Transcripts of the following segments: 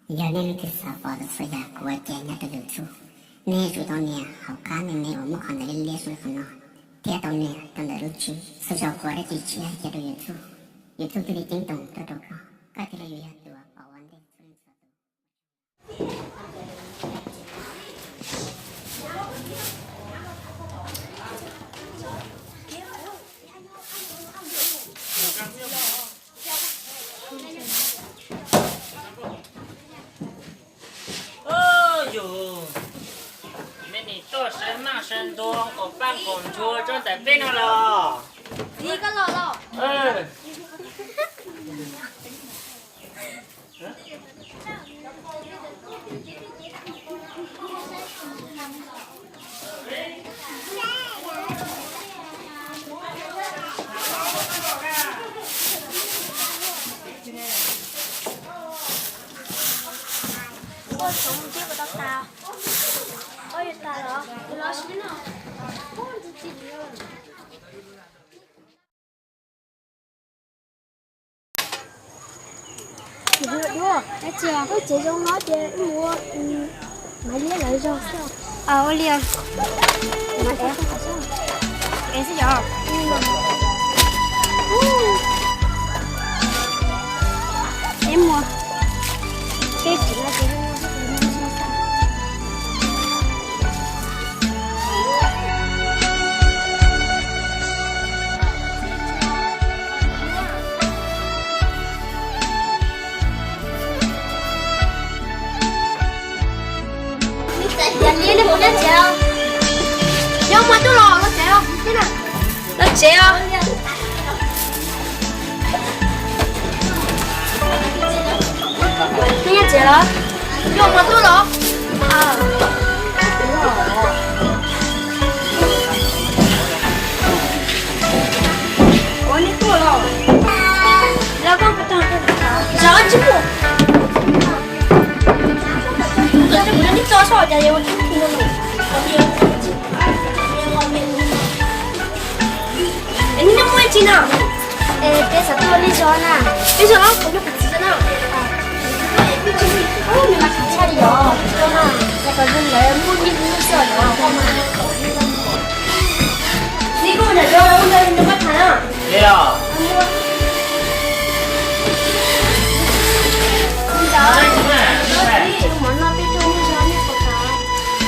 Yog nej leej twg xav pom tus txhua yam kuv ua ke nyob rau YouTube, nej yuav tsum tau nias hauv qab me me uas muaj qhov ntawv liab liab zoo li qhov no, thiab tau nias rau ntawm lub tswb. Txhua zaus kuv ua dab tsi tshiab cia rau YouTube, YouTube thiaj li ceeb toom tuaj rau koj, koj thiaj li yuav yog tus uas pom ua ntej txhua leej txhua tus. Yus, me nim tuaj sawv maj sawv ntua nqaum paj nqaum ntshua tsob ntawm peb no los. Txiv, koj los los? Wb tsev zoo no ces wb mus ua Maiv Liab lawv zog xwb. Ua li. Ev xwb yom. Ev mus. Keb tsis no ces Yog li nej mus nyob tsev os. Yog muaj tub los los tsev os. Los tsev os. Nej nyob tsev los? Yog muaj tub los? Ua nej tuaj los? Los koj puas tau? Zov tsis pum. Tus tsis pum no neb tso soj cas yuav ua tub pum no. Es neb nyob muaj ib tsi no? Es peb xav tuaj ua nej zog na. Peb zog los kuv nyob kuv txiv zog na. Nws mas tshaj li yog, nws mas tshaj li yog, nws mas tshaj li yog. Neb kuj nyob zog ua ntawd nws mas tham na.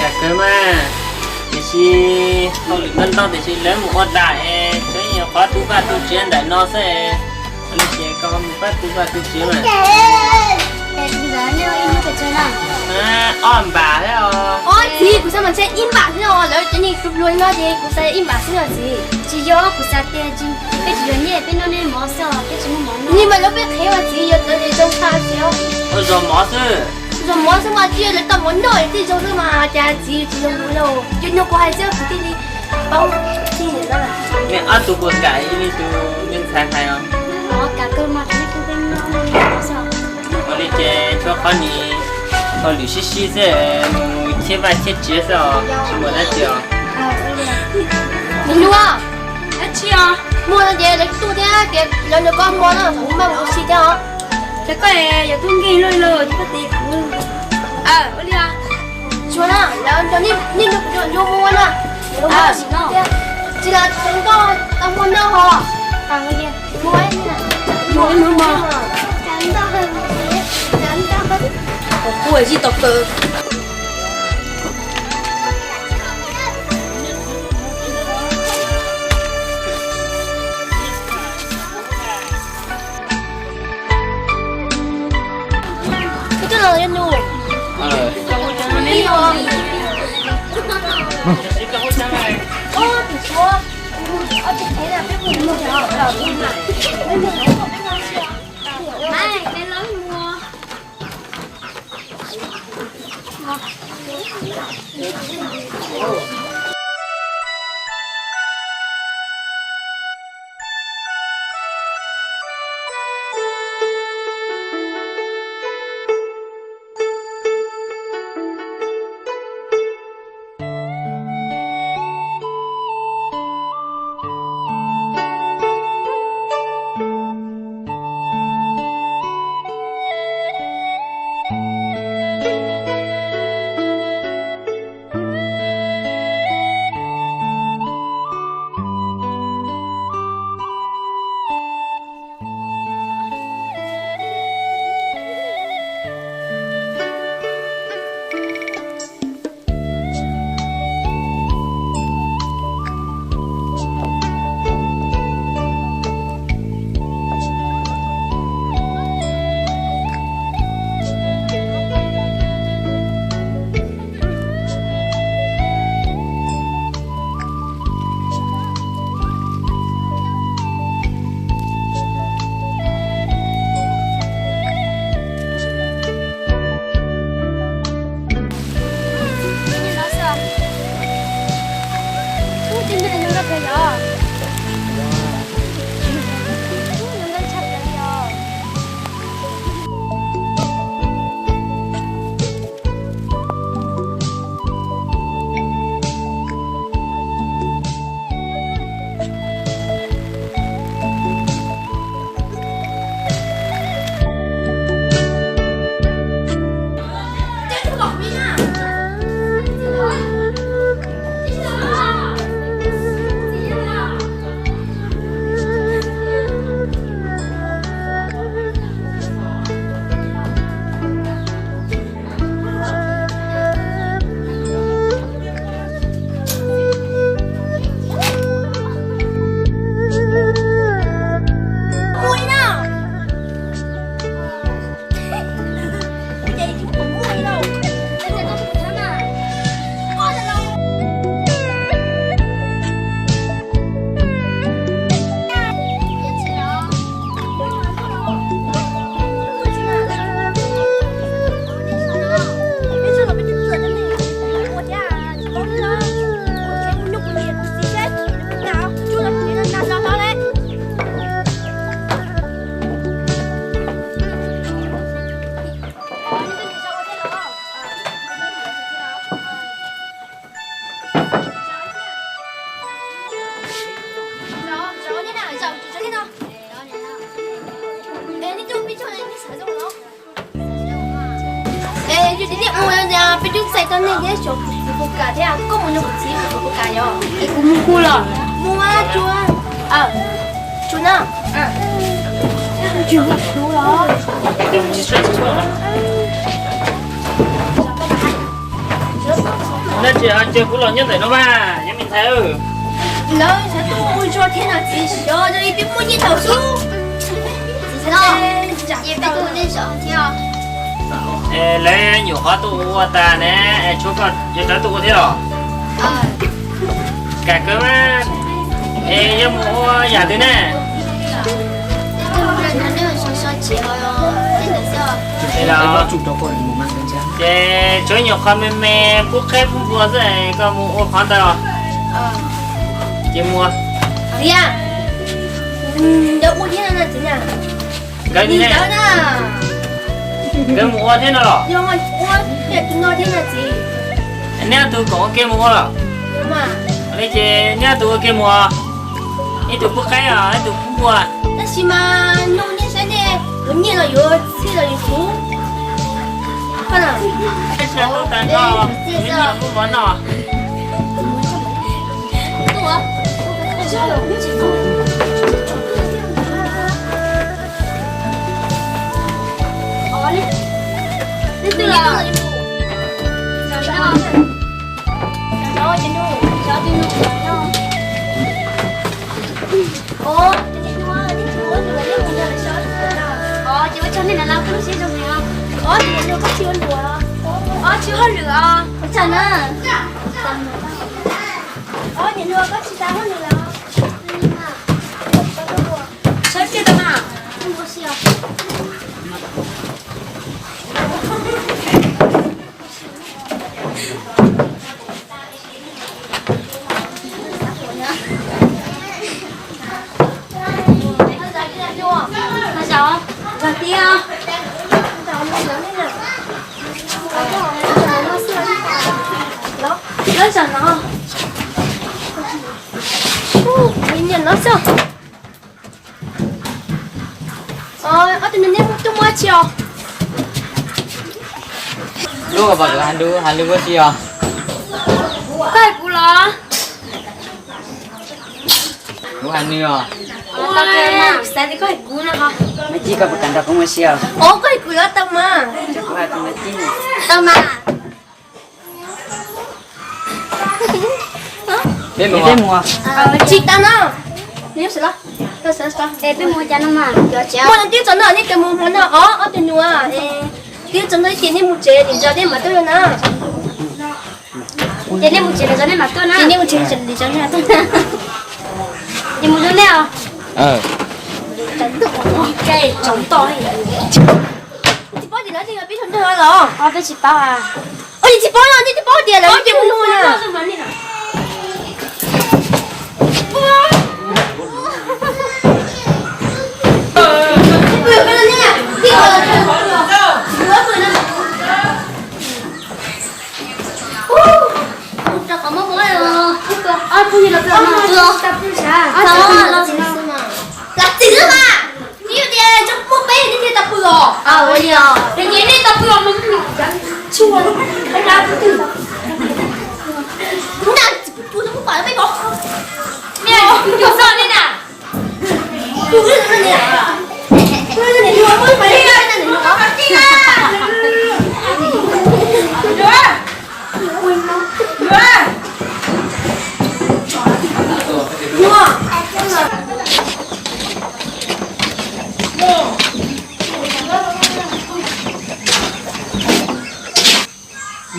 Cas kawg mas, tiam sis hauj lwm ntau ntau tiam sis lawv mus ua tas es tseem yog qhov tu vaj tu tsev ntawm no xwb. Ua li ces koj ho mus pab tu vaj tu tsev mas. Ob npam thiab os. Txiv, kuv xav mas ntshe ib npam xwb os, lawv cov neeg luag no ces kuv xav ib npam xwb os txiv. Tsis yog, kuv xav tias peb tsis yog nyiaj, peb noj nej mov xwb os, peb tsis muaj mov noj. Ni mas lawv peb qhev mas txiv, yog lawv zoo tshaj txiv. Ua zog mov xwb. Zog mov xwb mas tsis yog lawv tau mov noj thiaj zoo xwb mas cas txiv, tsis zoo mov lauj. Yog nyuag kuv hais xwb kuv thiaj li paub txij na. Nej ob tug puas kam ib leeg tug me ntxhais hais os? Ua li ces tshuav qhov nis hauj lwm sib sib xwb, mus cheb vaj cheb tsev xwb os, tsis muaj dab tsi os. Nws nua, dab tsi os? Muaj no ces lawv tuaj thiab tias lawv nrog koj mus no, kuv maj mus ua si thiab os. Ces koj yuav tub nkeeg luaj luaj ces koj tes kuv. Ua li os. Tsuav na, lawv nrog nej nrog kuv yuav mus na. Tsis los tsev nkoj tau muaj noj ho. Mus mus mus. Kuv kuj ib tau kaw. Nej ua peb twb txais tau nej thiab, xyov kuv txiv puas kam thiab, koj mus nrog kuv txiv kuv puas kam yom? Es kuv mus kuv los? Mus a, tsuav, tsuav na. Nej tsis hais tias kuv los nyob ntawm no mas nyob me ntxhais. Lawv xav tuaj ua zog thiab no txiv, xyov yog peb muaj nyiaj tau xwb. Lawv nyuam qhuav tuaj ua tas ne, tshuav koj rov tuaj ua thiab los? Kam kawg mas. Es yog mus ua yam twg ne? Ces tshuav nyuam qhuav me me pub qaib pub npua xwb, koj mus ua qhov ntawd os. Ces mus. Nkawd mus ua thiab no los? Neb ob tug kom ua ke mus ua los? Li ces neb ob tug ua ke mus, ib tug pub qaib os, ib tug pub npua. Tab sis mas nug nej saib nej yuav nyiaj los yuav txiaj los yuav kuv. Koj na, txiaj los kuv mov no. Ob tug nus neb tuaj muab tsi os? Lub, koj pom kuv hais lus, hais lus ua si os? Koj hais kuv los? Kuv hais nws os. Kuv xav tias koj hais kuv no. Maiv Cib, koj puas kam nrog kuv mus ua si os? Os, koj hais kuv los tau mas. Kuv hais tus Maiv Cib. Tau mas. Peb mus. Tsis tau no. Peb mus cas no mas. Muaj no twb txog no, nej mus hmo no os, ob tug nus. Twb txog no ces nej mus tsev, lwm zaus nej mam tuaj na. Ces nej mus tsev lwm zaus nej mam tuaj na. Ces nej mus tsev lwm zaus nej mam tuaj na. Ces mus zoo nej os. Tsis paub tias lawv twb yog peb tug nrog los? Peb tsis paub. Ua li tsis paub no, nej twb paub tias lawv twb mus na. Tab txim xwb mas. Nws yog tias tsis muaj peb nej thiaj tau pw os. Ces nej tau pw os mas. Tsis muaj, tsis muaj pam peb pom. Niam, tus xoj nej na.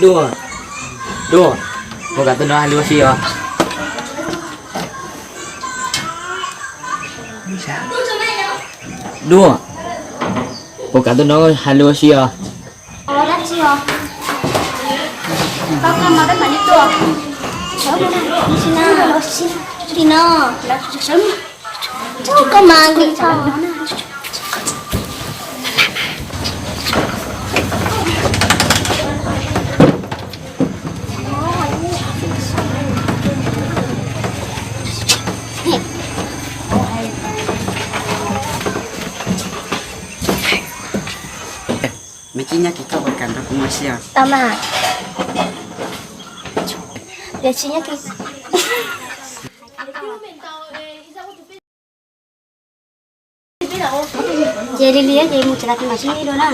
Dua, Dua, puas kam tuaj nrog hais lus ua si os? Dua, puas kam tuaj nrog hais lus ua si os? Koj mas nqis tau. Maiv Cib, Nyob kis koj puas kam nrog kuv mus ua si os? Tau mas. Tiam sis nyob kis. Ces li li ces mus tsev lawm ces mam sib ntsib dua na.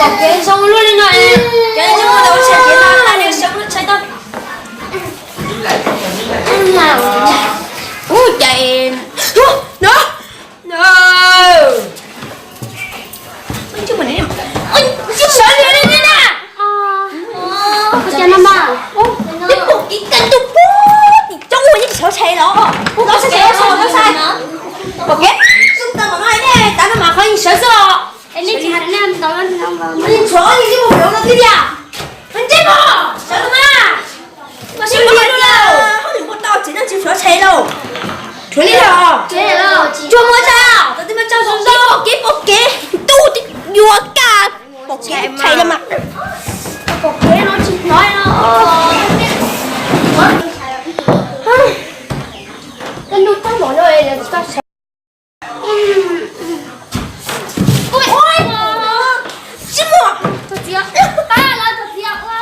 Pom kev zoo luaj li no, kev zoo tau ua tshais kev no, tag li sawv lub tshais tau. Ub, cas no, no. Sawv li li na. Twb pom kev kawg ntuj puag tim roob ua yeej tsis sawv tshais los. Los sawv tshais los, sawv tshais. Pom kev zoo tau mas no, tav no mas qhov yeej sawv xwb os. Yeej tshuav yeej tsis mus pem no twb tiag. Ntsej muag, sawv los mas. Koj sib muag hauj lwm ua tau tsev no tsis sawv tshais lauj. Tshuav li los. Tsuag muag tshais, tau twb muaj tsaug zoo zoo. Kev pom kev ntuj twb yuav kaj, pom kev tshais los mas. Pom kev no tsis hnov no. Koj ntuj tag npaum no es lawv tsis tau sawv. Ua, sib muag. Tus txiv, pab los tus txiv ua.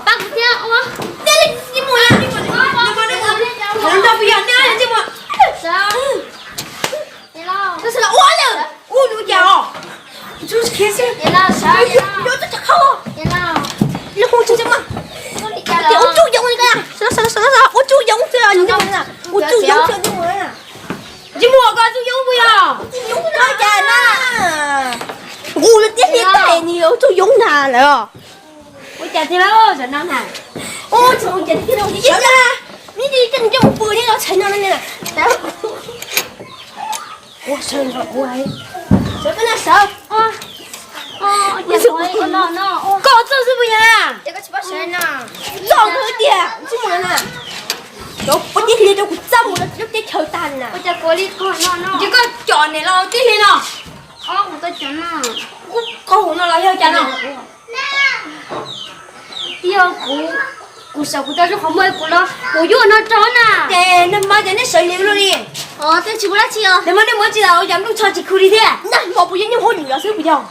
Pab kuv thiab ua. Thiaj li sib muag ya. Nrog kuv yog nej sib muag. Ua lawm. Ua nws cas os. Yuav tus cov khau. Lub qhov tsho mas. Ua tsuj yoov li ko. Ua tsuj yoov xwb os. Ua tsuj yoov xwb. Tsis muaj koj tsuj yoov puas yog? Tsuj yoov no cas na. Nqus lawv tiab hlias tag nws yuav tsuj yoov ntag lawm. Ua cas thiaj lawm tam no na? Ua tsis ua cas thiaj lawm. Sawv na. Neb coj nws coj mus pw thiab los tshais no na. Ua sawv no ua. Sawv koj na sawv. Koj txoj xwb puas yog na? Txoj kawg tiag tsis muaj na. Cov poj tib hli rau kuv txaj mus lub teb chaws tag na. Ces koj com niam los tib hli no. Koj hauv no los yog cas no? Yog kuv, kuv sawv kuv tau lub qhov muag kuv los kuv yuav no rau na. Ces nag hmo ces nej sawv li luaj li. Twb tsis ua dab tsi os. Nag hmo nej mus tsis los ua cas nplooj tsho tsis khwv li thiab? Nag hmo puas yog nyuj hauj lwm los xwb puas yog?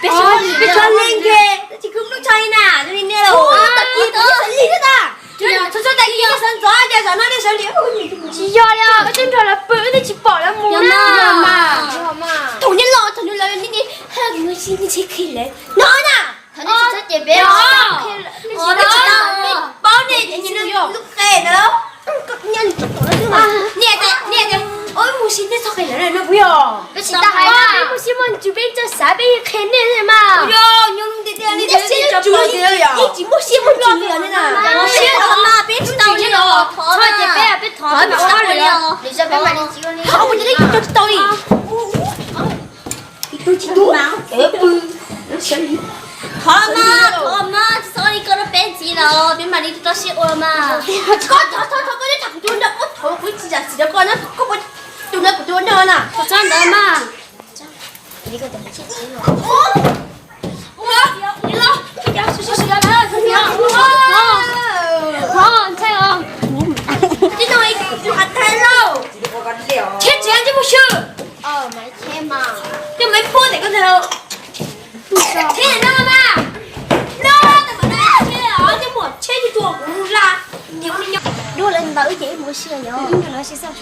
Peb tsis ua li nkees, tsis khwv nplooj tsho li na, zoo li nej los. Tag kis puas yog sawv lig thiab na? Txhua txhua tag kis sawv ntxov cas zaum no nej sawv li. Tsis yog li os, wb twb nrog lawv pw wb twb tsis pom lawv mus na. Thaum neb los thaum neb los nej, nej tsis khi lawv no na. Thaum nej tsis txhob cem peb os. Paub nej ces nyias lub qe ntawd. Niam tias, niam tias, mus si nej txhob qhia lawv no puas yog? Peb tsis tau hais na, peb muaj siab muaj ntsws peb txawj xav peb yeej qhia nej mas. Yog nyob lub ntiaj teb li nej tsis muaj siab muaj ntsws li os. Siab los mas peb tsis tau li os. Thov ces peb, peb thov peb mam ua li os. Thov ua ces nej tsis tau li. Tus tsis tau mas pw. Thov mas, thov mas, tsis txhob li koj rau peb ntxiv los peb mam li rau siab ua mas. Koj thov, thov, thov koj nyob tham kuv tus ua noj, koj thov kuv tsis zam txim rau koj na, koj puas tus no kuv tus ua noj na. Thov txhob ntawd mas. Tib no ib tug has tag lauj. Cheb tsev tsis muaj swb. Coj maiv phuab ntawm koj ntag. Cheb no mas. No, tab tom na cheb os, coj muam cheb tsis tuag kuv la. Dua lawv ntawd ces ib mus ua si os.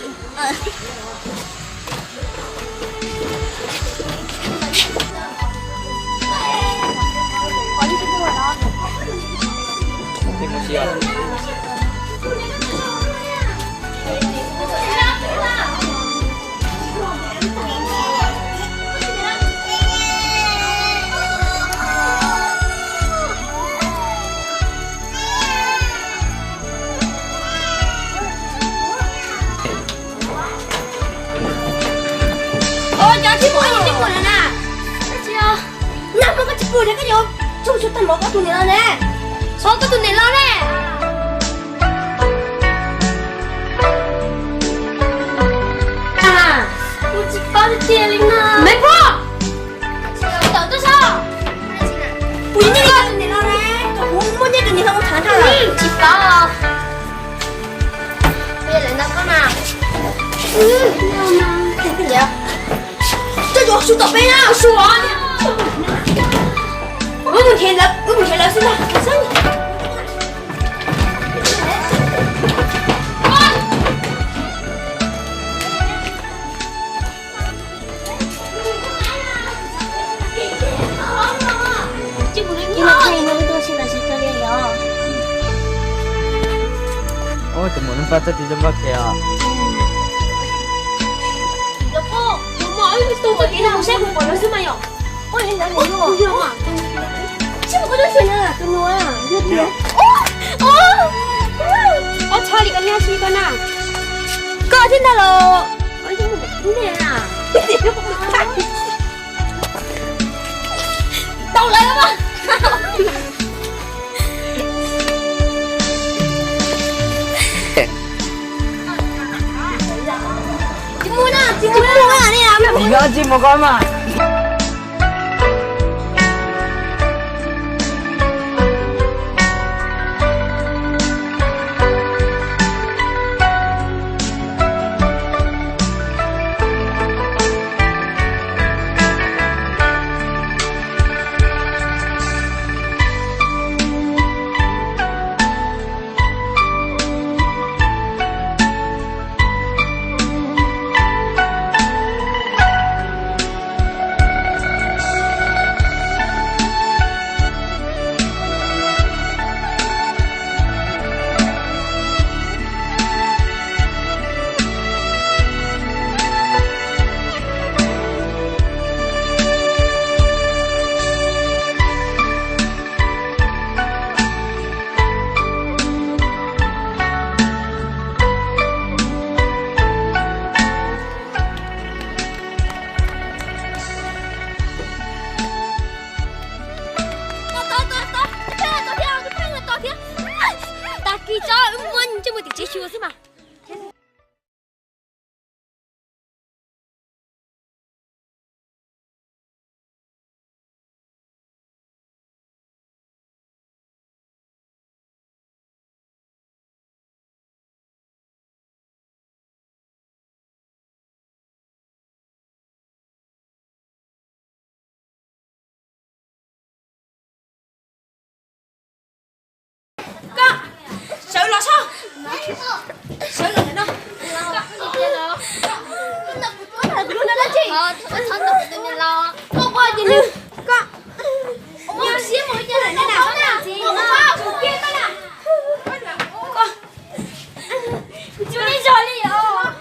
Koj tsis pw thiab koj yuav tsuj tsuag tag npaum koj tus niam laus ne. Xyov koj tus niam laus ne. Kuv tsis paub tiag tiag li no. Me pog. Tawm tuaj saib. Kuv yeej nyiam koj tus niam laus ne. Kuv muaj nyiaj tus niam laus mus tham ntag. Tsis paub. Peb lawv ntau koj na. Coj yuav su tom peb na, su os. Wb mus nrhiav lawv, wb mus nrhiav lawv xwb na. Tus muam Nuj Npaj txoj kev zoo nkauj thiab os. Ob txhob li koj niag si koj na. Koj thiab ntag los. Tau lawm mas. Tsis mus na, tsis mus na. Tsis mus koj mas. Tag kis tso, wb muab ntsej muag tim tsev xyuas xwb mas. Koj sawv los soj. Sawv los ntawm no. Koj ua ces nws, koj nyob siab mus ua cas lawm na. Kuv tsis ua nej zog li os.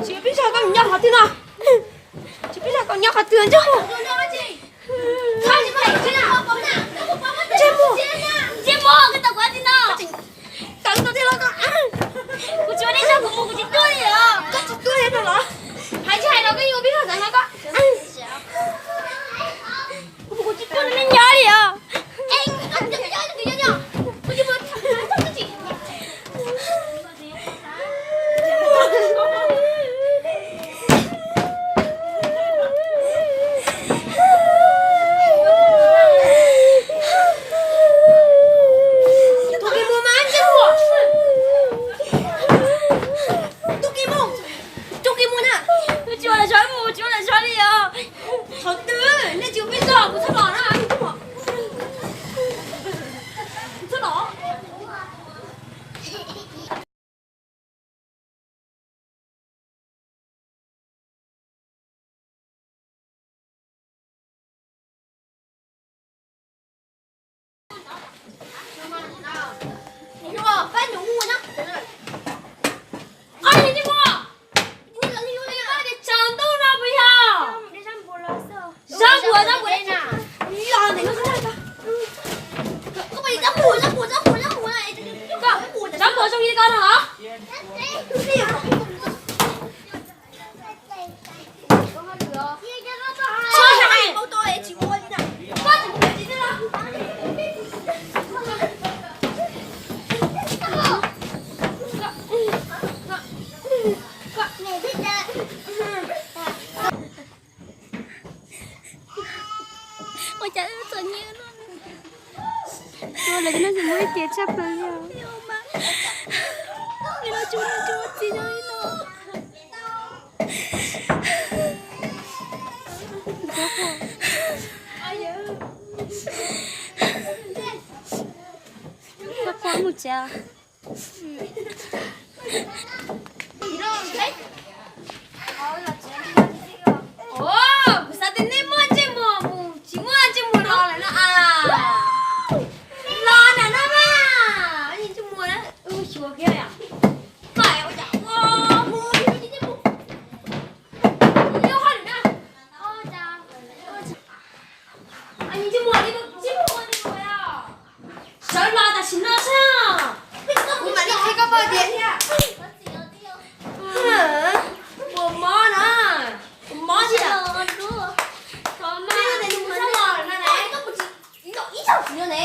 Tsis peb zog koj nyob qhov twg no? Tsis peb zog koj nyob qhov twg ntsej muag? Ntsej muag, ntsej muag, koj tau kuv tsis no. Tawm tau tiag los koj. Kuv tsis ua nej zog, kuv mus kuv tsis tuaj li os. Koj tsis tuaj li no los? Hais tsis hais los koj yuav peb zog ntawd no koj. Kuv mus kuv tsis tuaj li nej nyob li os. Tus kis mus mas ntsej muag. Tus kis mus. Tus kis mus na. Tsis ua lawv zog mus, tsis ua lawv zog li os. Qhov twg nej tsis ua peb zog, kuv txhob los na. Txhob los. Zab npuas, zab npuas. Zab npuas zoo li koj no los? Tshaj plaws li os. Li no tsis muaj niam tsis muaj txiv nyob li no. Koj mus tsev. Kuv xav tias nej muaj ntsej muag mus, tsis muaj ntsej muag los lawm no a. Los nram no mas, ntsej muag xyuas kiag yom. Koj ua cas ua mus, ua hauj lwm na. Ntsej muag li, ntsej muag li os. Sawv los tam sim no saib. Kuv mam li qhia koj paub tias puas mob na. Puas mob tsis yom? Twb yog tias nws mus txog los lawm na. Ib zaug tsis yog ne.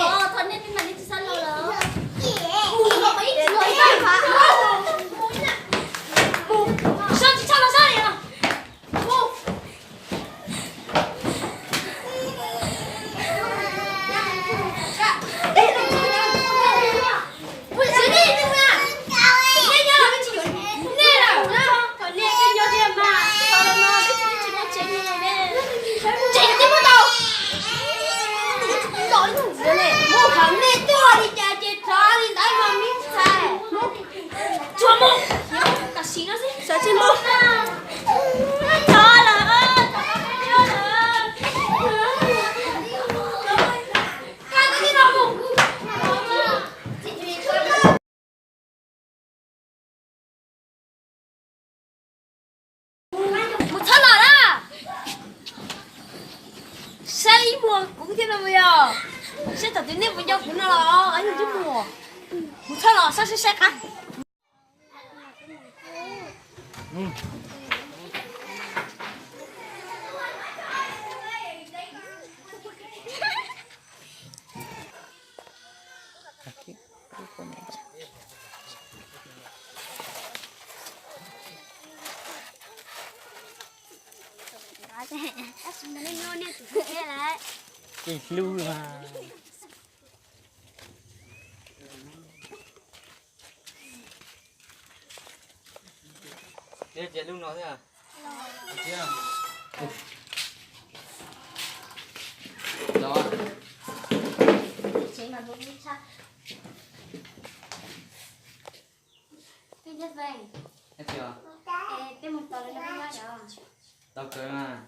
Mus, mus, tsis txhob los sab li os. Mus hauv nej tuaj li cas ces rov li ntawd mas me ntxhais. Tsuag mus, tam sim no xwb sawv tsis mus. Tso lawm, tso lawm. Koj tib no mus. Mus txhob los na. Saib ib muag kuv thiab no yog. Saib thaum twg nej mus nco kuv no los yog twb mus. Mus txhob los, saib saib saib qab. Ces hlub mas. Cia lub no thiab. Tau kawg mas.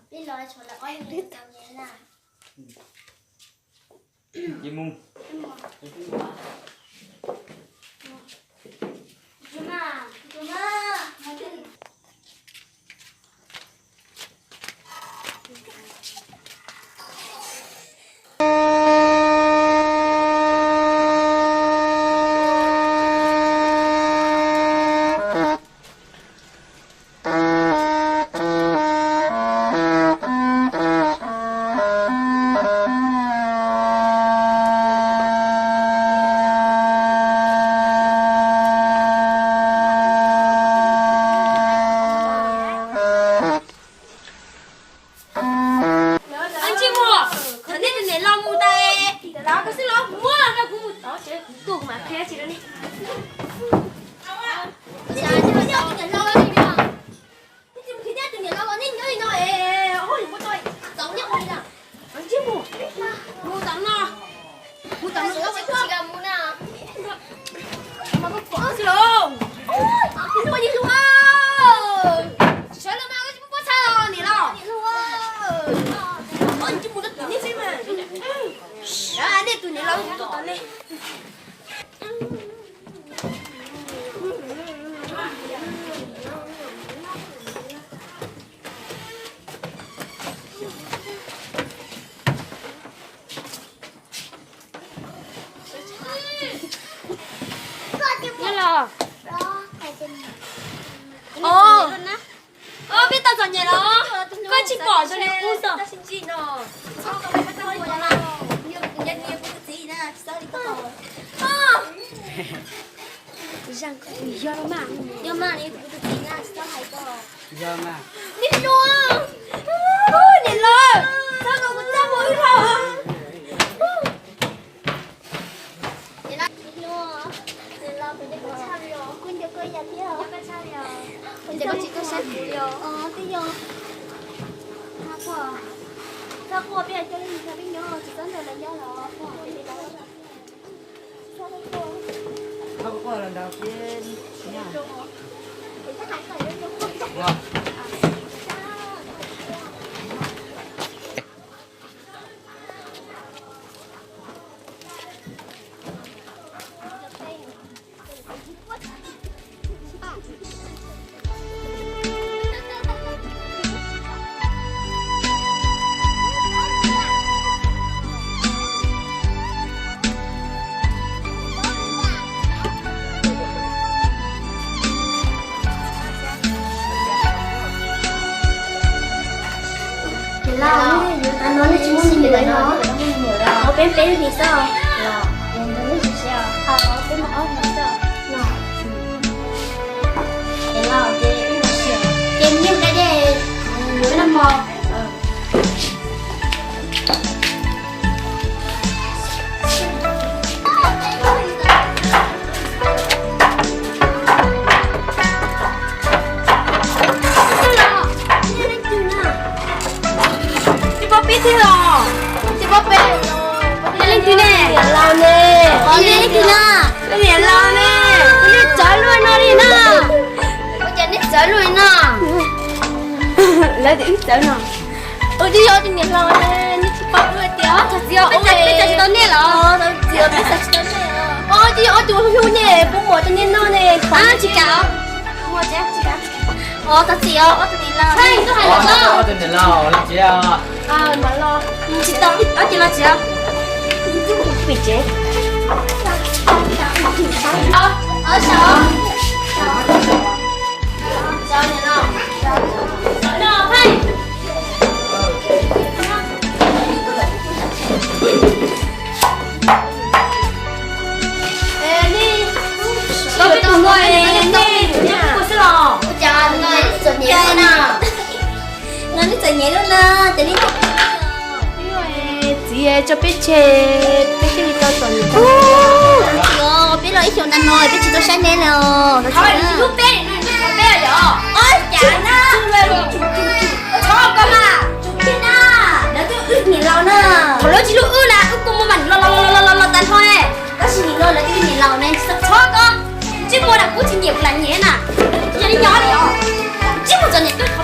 Cia mus. Ntsej muag, thaum nej tus niam laus mus tas, los koj xwb los muab rau kuv mus tov tsev kuv tuaj kuv mam qhia tsis rau nej. Tus niam laus los nej nyob li no es, ua li muab tau txaus nyob li na. Ntsej muag, mus tom no, mus tom no. Mas koj pom xwb lauj. Tus niam laus, sawv los mas koj tsis muab pob txha los niam laus. Ntsej muag rau tus niam xwb mas. Nej tus niam laus tuaj tom nej. Nyob los. Os, peb tau txom nyem los koj tsis pom zoo li qub xwb. Yog mas, yog mas, kuv tus txiv na, tsis txhob hais koj. Yog mas. Niam laus, txhob kom kuv txaj muag wb los. Koj tsis tuaj saib kuv li os? Twb yog. Txhob quaj, txhob quaj, peb coj leej twg nrog peb nyob, tsis txhob nrog lawv nyob los quaj. Niam laus, yuav tas no nej tsis muaj me nyuam no? Ov, peb peb hlis xwb. Peb mus ob hlis xwb. Niam laus, ces wb mus sim ces nyiaj dej dej yuav noj mov. Tsis paub peb thiab los? Tsis paub peb. Leej twg ne? Niam laus ne. Leej twg na? Leej niam laus ne. Nej txawv luaj no li na. Ua cas nej txawv luaj li no? Lawv tias wb txawv no. Ua, twb yog tus niam laus ne, nej tsis paub tias txog txiv os, peb txawv tsis tau nej los? Txog txiv os, peb txawv tsis tau nej. Os, twb yog ob tug hlub ne, pub mov rau nej noj ne. Tsis kam. Ov, txog txiv os, ob tug niam laus. Ob tug niam laus los txiv. Mam los. Tsis tau, ob tug los txiv. Pim tsev. Koj peb tus no, nej ua xwb los? Ua cas no txom nyem lub na? No nej txom nyem lub na, ces nej txiv tso peb tseg, peb thiaj li tau txom nyem. Txiv, peb los ib xyoos ntawm no peb tsis tau saib neb li os. Hlub peb, peb os. Ua cas na? Txhob koj mas, tsum kiag na. Lawv twb wb niam laus na. Thaum lawv tsis hlub wb na, wb kuj muaj mam los los los los los tag nrho ne. Tab sis nim no lawv twb wb niam laus ne, txhob koj. Tsis muaj na, kuv tsis nyiam kuv lam nyiam na. Yog li nyob li os. Tsis muaj txom nyem twb